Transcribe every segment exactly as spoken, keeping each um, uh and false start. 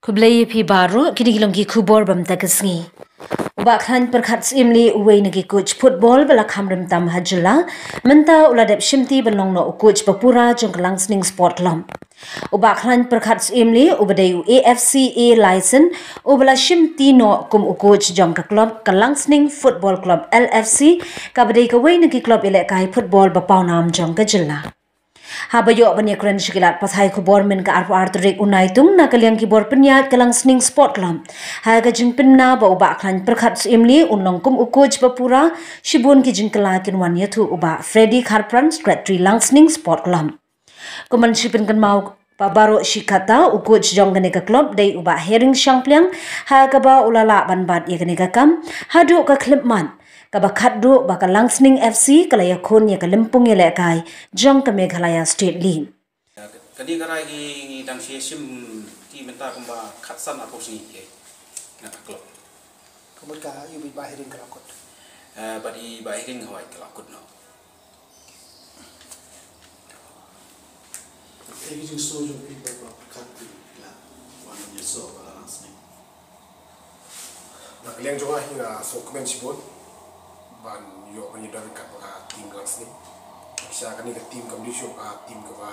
Khublei ïa phi baroh, kine ki long ki khubor ba mynta ka sngi. U Bah Khlaiñ Pyrkhat Syiemlieh, uwei na ki coach football ba la kham rim tam ha jylla, mynta u la dep shimti ban long noh u coach ba pura jong ka Langsning Sport Club. U Bah Khlaiñ Pyrkhat Syiemlieh, uba dei u A F C A license, uba la shimti noh kum u coach jong ka club ka Langsning Football Club L F C, kaba dei kawei na ki club ïalehkai football ba pawnam jong ka jylla. Haba ïoh ban ïakren sha ki lad pathai khubor mynne ka arphew ar tarik u Naitung na ka liang ki bor pynïaid ka Langsning Sport Club, ha ka jingpynbna ba u Bah Khlaiñ Pyrkhat Syiemlieh un long kum u coach ba pura, shibun ki jingkylla kin wan ïathuh u Bah Freddy Kharpran, Secretary Langsning Sport Club. Kumban shi pynkynmaw ba baroh shi katta, u coach jong kane ka club dei u Bah Hering Shangpliang, ha kaba u la lah ban bat ïa kane ka kam haduh ka khyllipmat, kaba khatduh ba ka Langsning F C ka la ïakhun ïa ka lympung ïalehkai jong ka Meghalaya State League. Kane ka rai ngi dang shu shim ti mynta kumba khatsan arphew sngi ïa na ka club. Ka mut ka ïa u Bah Hering ka la kut. Eh, bad i Bah Hering hawai ka la kut noh. Ïa ki jingsngew jong phi ba, ba pyrkhat phi la wan ïasoh bad la Langsning. Na ka liang jong nga hi nga sngewkmen shibun ban ïoh ban ïadon ryngkat bad ka team Langsning. Shisha kane ka team kam dei shuh ka team kaba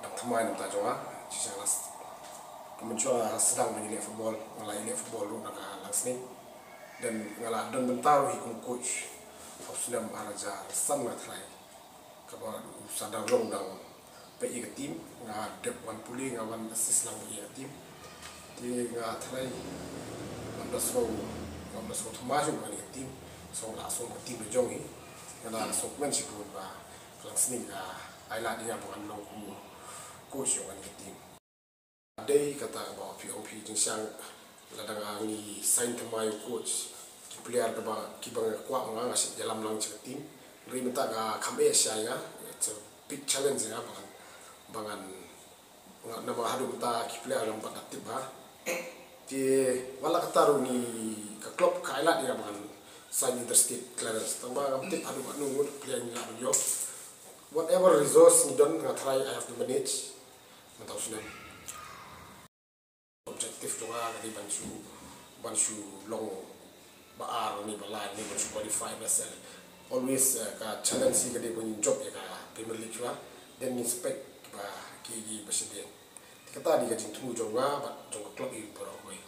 dang thymmai na bynta jong nga. Shisha nga la s-, ka mynshuwa nga sdang ban ïaleh football, nga la ïaleh football ruh na ka Langsning. Then nga la don bynta ruh hi kum coach. Hap snem ar hajar san nga tharai. Kaba u Sadar Long dang peit ïa ka team, nga dep wan pule, nga wan assist lang ïa ka team. Te nga tharai ngam da sngew, ngam da sngew thymmai shuh ïa ka team. Sngew la sngew ka team ka jong i. Nga da sngewkmen shibun ba ka Langsning ka ai lad ïa nga ba ngan long kum coach ïa ka team. Dei kata kaba phi ong phi jingshisha lada nga ngi sign thymmai u coach, ki player kaba kiba nga kwah nga nga shait ïalam lang sha ka team. Hynrei mynta ka kham eh sha ïa nga, it's a big challenge ïa nga ba ngan, ba ngan, nga, namar haduh mynta ki player ngam pat da tip bha. Te wat la katta ruh ngi ka club ka ai lad ïa nga ba ngan sign interstate clearance. Tangba ngam tip haduh katno ngut player ngi lah ban ïoh. Whatever resource ngi don nga try, I have to manage. Mynta u snem. Objective jong nga ka dei ban shu, ban shu long ba ar ne ba lai ne ban shu qualify best. Always, eh, ka challenge hi ka dei ban jop ïa ka Premier League shuwa. Then ngin expect ba ki, ki ba shadien. Te kata dei ka jingthmu jong nga bad jong ka club hi baroh kawei.